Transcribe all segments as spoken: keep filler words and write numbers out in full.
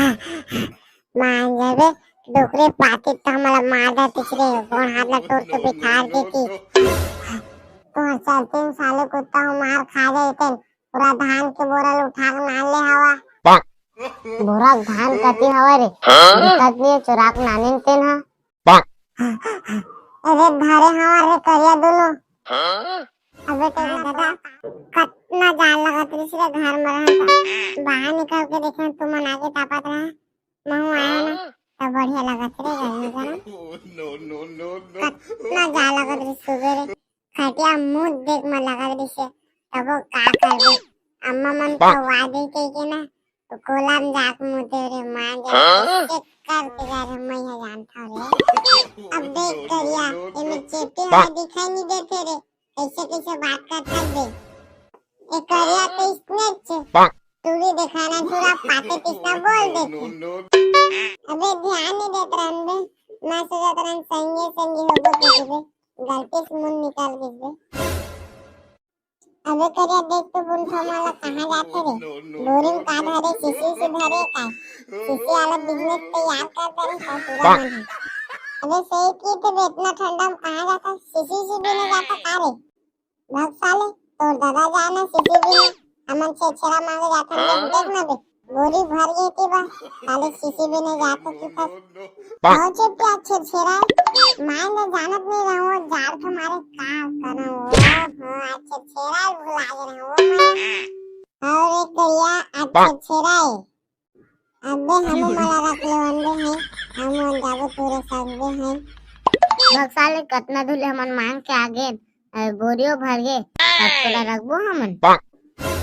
मान जाबे, डोकरे पाती त हमला मार देतिस रे, गोड़ हाथ ला तोड़ के बिठार देतिस। तोर चलते साले कुत्ता हो मार खा जाए तेन, पूरा धान के बोरा ल उठा के नान ले हवा। बोरा धान कति हवा रे, दिखत नहीं चुरा के नानिन तेन हा। अरे धरे हवा रे करिया दुनो। अबे तो दादा, कतना जाड़ लगत रहिस रे घर में रहन त। बाहर निकल के देखे तुमन आगे तापत रहा। महू आया ना, त बढ़िया लगत रे गर्मी गरम। कतना जाड़ लगत रहिस सुबह रे। खटिया मुंह देख में लगत रहिस। तबो का करबे? अम्मा मन खवा दे कह के ना, तो कोला में जाके मुंह दे रे मां जा। चेक करके जा रे, मैं यहाँ जानता हूँ रे। अब देख करिया, एमे चेपे हवा दिखाई नहीं देते रे। कैसे कैसे बात करता बे? ए करिया तो इसने अच्छे। तू भी दिखाना थोड़ा पाते किसका बोल देते। अबे ध्यान नहीं देत रहन बे। मैं सोचत रहन संगे संगे होबो किसी बे। गलती से मुंह निकाल गिस बे। अबे करिया देख तो बुनठा माला कहाँ जाथे रे? बोरी में का धरे, शीशी से धरे का? शीशी वाला बिजनेस तैयार कर करे का पूरा मन है। अबे सही की थे बे, इतना ठंडा में कहाँ जाता? शीशी से भी नहीं जाता का रे? भग साले, तोर दादा जाए ना शीशी भी नहीं। हमन छेरछेरा मांगे जाथन जब देख ना बे। बोरी भर गे के बा, साले शीशी भी नहीं जात हो कि फस। आओ चुपचाप छेरछेरा। मैं न जानत नहीं रहूं, जाड़ के मारे का करो। हो, आज छेरछेरा भुला गे रहूं मैं। और एक करिया, आज छेरछेरा है। अबे हम मला रख ले वंदे हैं, हम वन जाबो तोरे संगे हैं। भग साले कतना धुले हमन मांग के आगे, अरे बोरियो भर गे, तब तोला रखबो हमन।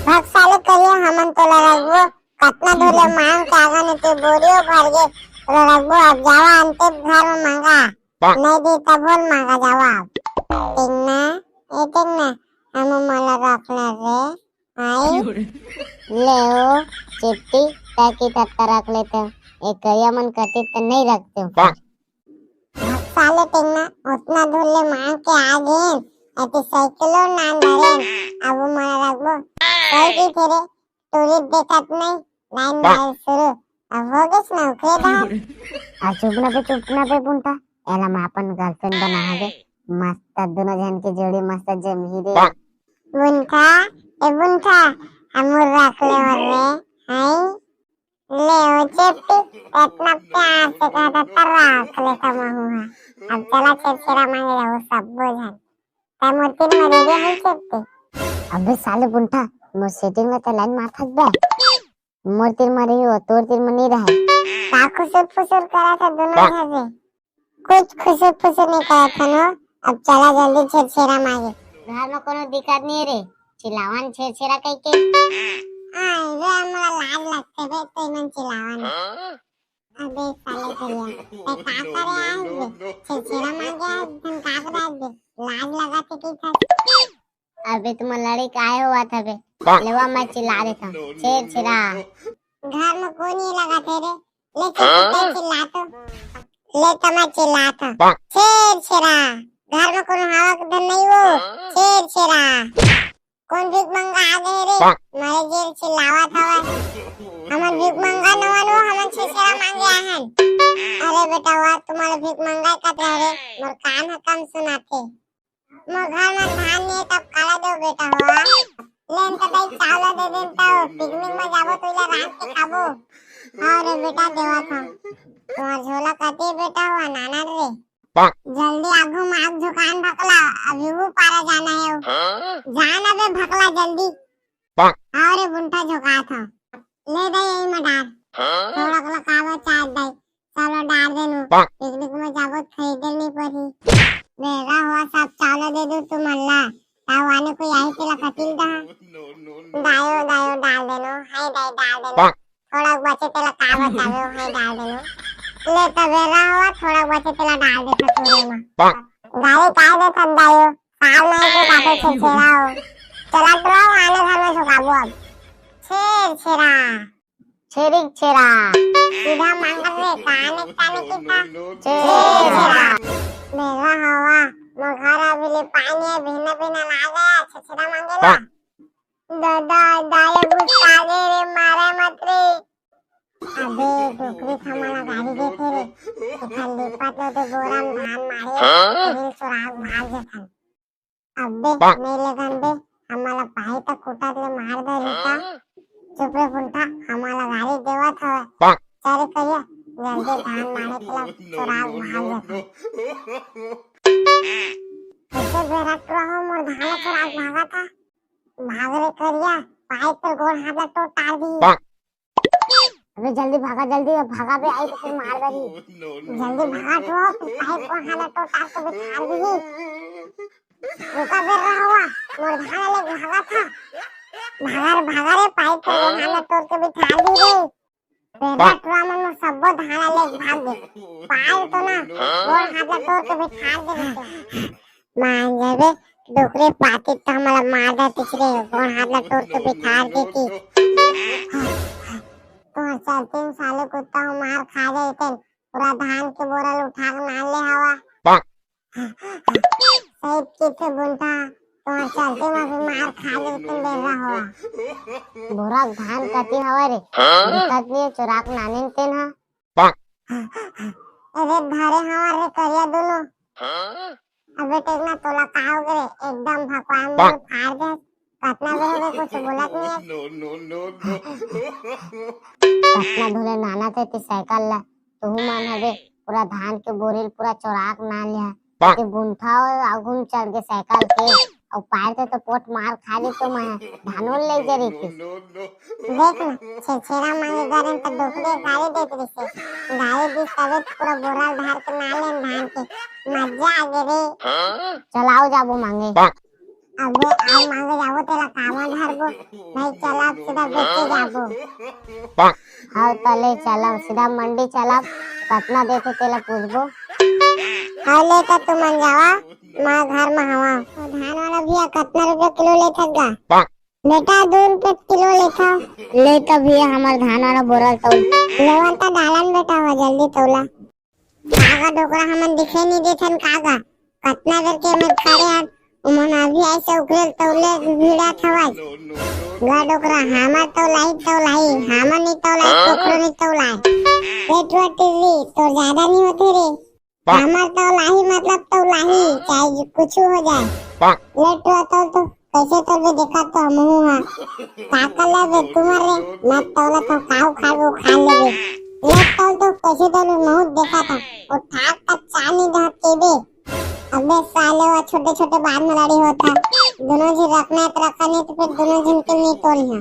भग साले करिया हमन तोला रखबो, कतना धुले मांग के आगे ने तू बोरियो भर गे, तोला रखबो। अब जावा अंते घर में मांगा, नहीं दी तब बोल मांगा जावा। अब टिंगना, ए टिंगना, हम मला रख ले रे। आई ले ओ चिट्टी, ताकि तत्ता रख लेते हो। एक करिया मन कति त नहीं रखते हो। साले टेंगना, उतना दूर ले मांग के आ गेन, अति साइकिलो नान धरेन, अब वो मन रखबो। कोई की फेरे, टूरी देखत नहीं, लाइन मारे शुरू। अब हो गेस ना उखरे दा। आ चुप ना बे, चुप ना बे बुंटा, एला मैं अपन गर्लफ्रेंड बना हवे। मस्त दोनों जन के जोड़ी मस्त जमही रे। बुंटा, ए बुंटा, हमू रख ले रे, हाय। ले ओ चेपटी, इतना प्यार से कहता त रख ले समहू हा। अब चला छेरछेरा मांगे जाबो सब बोझन। तै मोर तीर में रे रे है चेपटी। अबे साले बुंटा, मोर सेटिंग में त लाइन मारथस बे। मोर तीर में रही हो, तोर तीर में नहीं रहे। का खुसुर फुसुर करा था दोनों घर से? कुछ खुसुर फुसुर नहीं करत हन हो। अब चला जल्दी छेरछेरा मांगे। घर में कोनो दिक्कत नहीं रे, चिल्लावन छेरछेरा कह के। आय रे, हमरा लाज लगते बे, तो इमन चिल्लावन। अबे साले करिया, ते का करे आए बे? छेरछेरा मांगे आए, धन का करे आए बे? लाज लगत है कि था? अबे तुम लड़े काहे हुआ था बे? लेवा मैं चिल्ला देता हूँ, छेरछेरा। घर में कोई नहीं लगा थे रे, ले चल तू चिल्ला तो। ले तो मैं चिल्ला था, छेरछेरा। घर में कोनो हवा के धन नहीं हो, छेरछेरा। कौन भीख मंगा आ गए रे? मारे जेल चिल्लावा था। हमन भीख मंगा नवा लो, हमन छेरछेरा मांगे आहन। अरे बेटा, वा तुम्हारे भीख मंगा कत रहे रे, मोर कान ह कम सुनाथे। मोर घर में धान नहीं है, तब काला दो बेटा हुआ। लेन तो दाई चावल दे देन, तो पिकनिक में जाबो, तो इला रात के खाबो। हाँ रे बेटा, देवा था। तुम्हार झोला कते बेटा हुआ, नाना रे। जल्दी आगू में आग झुकान भकला, अभी वो पारा जाना है। जान अबे भकला जल्दी। हाँ रे बुंटा झुका था। ले दे यही में डार। थोड़ा कला कावा चाट दे। चलो डार देनु। पिकनिक में जाबो खरीदे नहीं पड़ी। बेरा हुआ सब चावल दे दू तू मल्ला। ताऊ आने को यही तेला कटिल दा। दायो, दायो डाल देनु। हाय दाई डाल देनु। थोड़ा बचे तेला का बतावे, हाय डाल देनु। ले तो बेरा हुआ, थोड़ा बचे तेला डाल दे था पूरे में। गाली काय दे था दायो? साल नहीं को काटे छेरछेरा हो। चला ड्रो आने घर में झुकाबो अब। छेरछेरा। छेरिक छेरा। सीधा मांगत रे, काने काने की था। छेरछेरा। बेरा हवा, मोर घर अभी ले पानी है, बिना बिना ला गया, छेरछेरा मांगेला। दादा, दाई गुस्सा गे रे, मारे मत रे। अबे डोकरी, हमला गारी देथे रे। एखर लिपट लो दे बोरा म धान मारे, हाँ? तेन चोराक भाग जथन। अबे नहीं लेगन बे, हमला पाही त खूटा ले मार दे रे का। हाँ? चुप रे फुंटा, हमला गारी देवत हवय। चल रे करिया, जल्दी धान मारे के ला चोराक भाग जथन। कइसे बेरा टुरा हो, मोर धान चोराक भागत हे। भाग रे करिया, पाही त गोड़ हाथ ला टोर टार दिही। अबे जल्दी भागा, जल्दी भागा बे, आही त फेर मार डरही। जल्दी भागा तो, पाही त गोड़ हाथ ला टोर टार के बिठार दिही। रुका बे रहुआ, मोर धान लेके भागत हे। भागा रे, भागा रे, पाही त गोड़ हाथ ला टोर के बिठार दिही रे। बेरा टुरा मन मोर सब्बो धान ला लेके भाग गे। पाही त ना, गोड़ हाथ ला टोर के बिठार दे रहितेंव। मान जाबे, डोकरी पाती त हमला मार देतिस रे, गोड़ हाथ ला टोर के बिठार देतिस। तोर चलते म साले कुत्ता हो मार खा जातेन, पूरा धान के बोरा ल उठा के नान ले हवा। सही कहिथे बुंटा, तोर चलते म भी मार खा जातेन बेरा हवा। बोरा धान कति हवा रे, दिखत नइ हे, चोराक नानेन तेन ह। अरे धरे हवा रे करिया दुनो। अबे टेकना तोला का हो गे रे? एकदम भगवान मन फाड़ दे। कतना बेर हो गे कुछ बोलत नइ हे। कतना धोले नाना थे ते साइकिल ला। तुहू मन हबे पूरा धान के बोरी ल पूरा चोराक नान लिहा। ते बुंठा हो आगू म चढ़ गे साइकिल के। अउ पार ते तो पोट मार खा ली तो मैं धानो ले जा रही थी। देख ना, छेरछेरा मांगे गरम त डोकरी गारी देत रहिसे। गारी दिस तबे त पूरा बोरा ल धर के नान लेन धान के। मजा आ गे रे। चल आओ जाबो मांगे। अबे आओ मांगे जाबो, तेला कामा धरबो। नहीं चल अब सीधा बेचे जाबो। हाँ त ले चल अब सीधा मंडी चल अब। कतना देथे तेला पूछबो। हाँ ले त तुमन जावा, मैं घर म हवा। धान वाला भैया कतना रुपया किलो लेथस गा? बेटा दू रुपया किलो लेथव। ले त भैया हमर धान वाला बोरा ल तौल। लेवन त डालन बेटा हो जल्दी तौला। का गा डोकरा हमन दिखे नइ देथन का गा? कतना बेर के में खड़े हन, उमन अभी ऐसे उखरे ल तौले भिड़त हवय। गा डोकरा हमर तौलाही तौलाही, हमन नइ तौलाही, कोकरो नइ तौलाय। ए टुरा टिर्री, तोर जादा नइ होथे रे। हमर तौलाही मतलब तौलाही, चाहे कुछु हो जाए। ले टुरा तौल तो, कइसे तौलबे देखा तो हमहू हा। का कर लेबे तुमन रे, मैं तौला तो काहू खाबे वो खा लेबे। ले तौल तो, कइसे तौलबे महू देखा था। वो ठाक तक चानी धा केबे। अबे साले वो छोटे छोटे बात में लड़ी होता। दोनों झन रखना है तो रखा, नहीं तो फिर दोनों झन के नहीं तोली हा।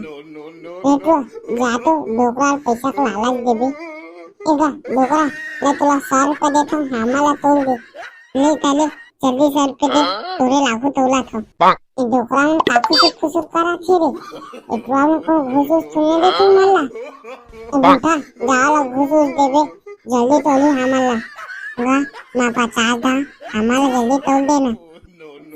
ए टुरा, जा तो डोकरा ल पैसा के लालच देबे। ए गा, डोकरा, ले तोला सौ रुपया देथन, हमला तौल दे। ले त ले, जल्दी सौ रुपया दे, तोरे लागू तौला थो। ए डोकरा मन का खुसुर खुसुर करत हे रे। ए टुरा मन को घूस घूस सुनने दे तू मन ला। ए बेटा, जा ला घूस घूस देबे, जल्दी तौली हमन ला। गा, मैं पचास दा, हमन ला जल्दी तौल देना।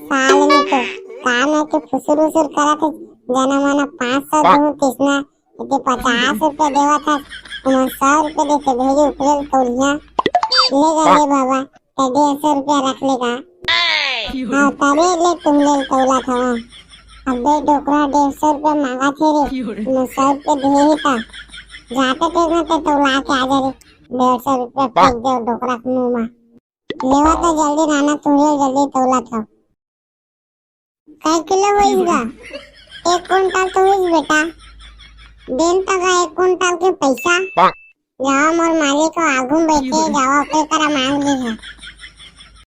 साले में तो, का मैं के फुसुर उसुर करत हे, जना मना पाँच सौ दूँ तिसना, एते पचास रुपया देवत हस, ओमन सौ रुपया देथे, भेजे उतरेल तौलिया। ले गा ले बाबा, त डेढ़ सौ रुपया रख ले गा। हाँ, तरे ले तुम ले तौला था। अबे डोकरा डेढ़ सौ रुपया मांगा थे रे, मैं सौ रुपया दे ही था। जाते टेक ना ते तौला के आ जा रे, डेढ़ सौ रुपया फेंक दे डोकरा के मुंह में। लेवा तो जल्दी नाना, तुम ले जल्दी तौला था। कै किलो होइस गा? एक कुंटल तो होइस बेटा। देन त गा एक कुंटल के पैसा। जावा मोर मालिक हो आगू में बैठे, जावा ओके करा मांग ली है।